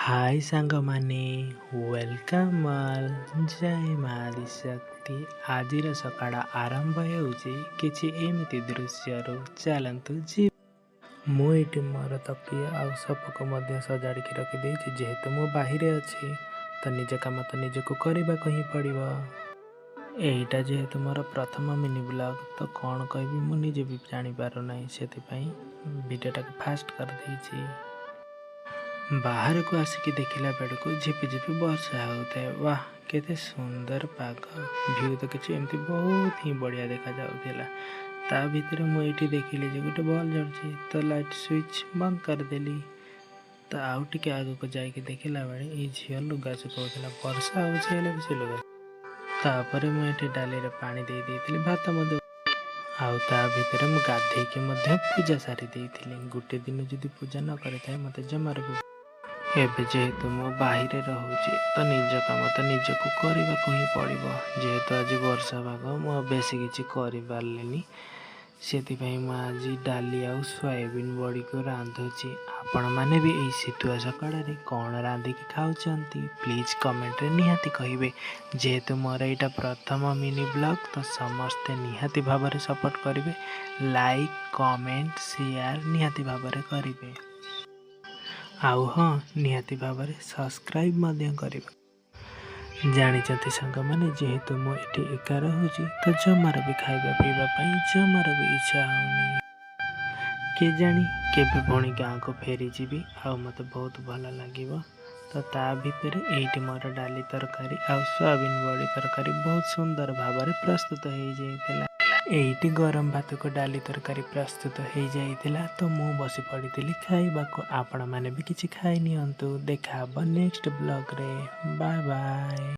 High ସାଙ୍ଗମାନେ, welcome all, ଜୟ ମା ଆଦିଶକ୍ତି। ଆଜିର ସକାଳ ଆରମ୍ଭ ହେଉଛି କିଛି ଏମିତି ଦୃଶ୍ୟରୁ। ଚାଲନ୍ତୁ ଯିବା। ମୁଁ ଏଇଠି ମୋର ତକିଆ ଆଉ ସପକୁ ମଧ୍ୟ ସଜାଡ଼ିକି ରଖିଦେଇଛି। ଯେହେତୁ ମୁଁ ବାହିରେ ଅଛି, ତ ନିଜ କାମ ତ ନିଜକୁ କରିବାକୁ ହିଁ ପଡ଼ିବ। ଏଇଟା ଯେହେତୁ ମୋର ପ୍ରଥମ ମିନି ବ୍ଲଗ୍, ତ କ'ଣ କହିବି ମୁଁ ନିଜେ ବି ଜାଣିପାରୁନାହିଁ। ସେଥିପାଇଁ ଭିଡ଼ିଓଟାକୁ ଫାଷ୍ଟ କରିଦେଇଛି। ବାହାରକୁ ଆସିକି ଦେଖିଲା ବେଳକୁ ଝିପି ଝିପି ବର୍ଷା ହେଉଥାଏ। ୱାହ, କେତେ ସୁନ୍ଦର ପାଗ! ଭିଉ ତ କିଛି ଏମିତି ବହୁତ ହିଁ ବଢ଼ିଆ ଦେଖାଯାଉଥିଲା। ତା ଭିତରେ ମୁଁ ଏଇଠି ଦେଖିଲି ଯେ ଗୋଟେ ବଲ୍ ଜଳୁଛି, ତ ଲାଇଟ୍ ସୁଇଚ୍ ବନ୍ଦ କରିଦେଲି। ତ ଆଉ ଟିକେ ଆଗକୁ ଯାଇକି ଦେଖିଲା ବେଳେ ଏଇ ଝିଅ ଲୁଗା ଶୁଖାଉଥିଲା। ବର୍ଷା ହେଉଛି, ହେଲେ ବି ସେ ଲୁଗା। ତାପରେ ମୁଁ ଏଠି ଡାଲିରେ ପାଣି ଦେଇ ଦେଇଥିଲି, ଭାତ ମଧ୍ୟ, ଆଉ ତା ଭିତରେ ମୁଁ ଗାଧେଇକି ମଧ୍ୟ ପୂଜା ସାରି ଦେଇଥିଲି। ଗୋଟେ ଦିନ ଯଦି ପୂଜା ନ କରିଥାଏ, ମୋତେ ଜମାରୁ ବି। ଏବେ ଯେହେତୁ ମୁଁ ବାହିରେ ରହୁଛି, ତ ନିଜ କାମ ତ ନିଜକୁ କରିବାକୁ ହିଁ ପଡ଼ିବ। ଯେହେତୁ ଆଜି ବର୍ଷା ପାଗ, ମୁଁ ଆଉ ବେଶୀ କିଛି କରିପାରିଲିନି। ସେଥିପାଇଁ ମୁଁ ଆଜି ଡାଲି ଆଉ ସୋୟାବିନ୍ ବଡ଼ିକୁ ରାନ୍ଧୁଛି। ଆପଣମାନେ ବି ଏଇ ଶୀତୁଆ ସକାଳରେ କ'ଣ ରାନ୍ଧିକି ଖାଉଛନ୍ତି, ପ୍ଲିଜ୍ କମେଣ୍ଟରେ ନିହାତି କହିବେ। ଯେହେତୁ ମୋର ଏଇଟା ପ୍ରଥମ ମିନି ବ୍ଲଗ୍, ତ ସମସ୍ତେ ନିହାତି ଭାବରେ ସପୋର୍ଟ କରିବେ। ଲାଇକ୍, କମେଣ୍ଟ, ସେୟାର ନିହାତି ଭାବରେ କରିବେ। ଆଉ ହଁ, ନିହାତି ଭାବରେ ସବସ୍କ୍ରାଇବ୍ ମଧ୍ୟ କରିବେ। ଜାଣିଛନ୍ତି ସାଙ୍ଗମାନେ, ଯେହେତୁ ମୁଁ ଏଠି ଏକା ରହୁଛି, ତ ଜମାରୁ ବି ଖାଇବା ପିଇବା ପାଇଁ ଜମାରୁ ବି ଇଚ୍ଛା ହେଉନି। କେଜାଣି କେବେ ପୁଣି ଗାଁକୁ ଫେରିଯିବି ଆଉ ମୋତେ ବହୁତ ଭଲ ଲାଗିବ। ତ ତା ଭିତରେ ଏଇଠି ମୋର ଡାଲି ତରକାରୀ ଆଉ ସୋୟାବିନ୍ ବଡ଼ି ତରକାରୀ ବହୁତ ସୁନ୍ଦର ଭାବରେ ପ୍ରସ୍ତୁତ ହେଇଯାଇଥିଲା। ଏଇଠି ଗରମ ଭାତକୁ ଡାଲି ତରକାରୀ ପ୍ରସ୍ତୁତ ହେଇଯାଇଥିଲା, ତ ମୁଁ ବସି ପଡ଼ିଥିଲି ଖାଇବାକୁ। ଆପଣମାନେ ବି କିଛି ଖାଇ ନିଅନ୍ତୁ। ଦେଖା ହେବ ନେକ୍ସଟ ବ୍ଲଗ୍ରେ। Bye bye.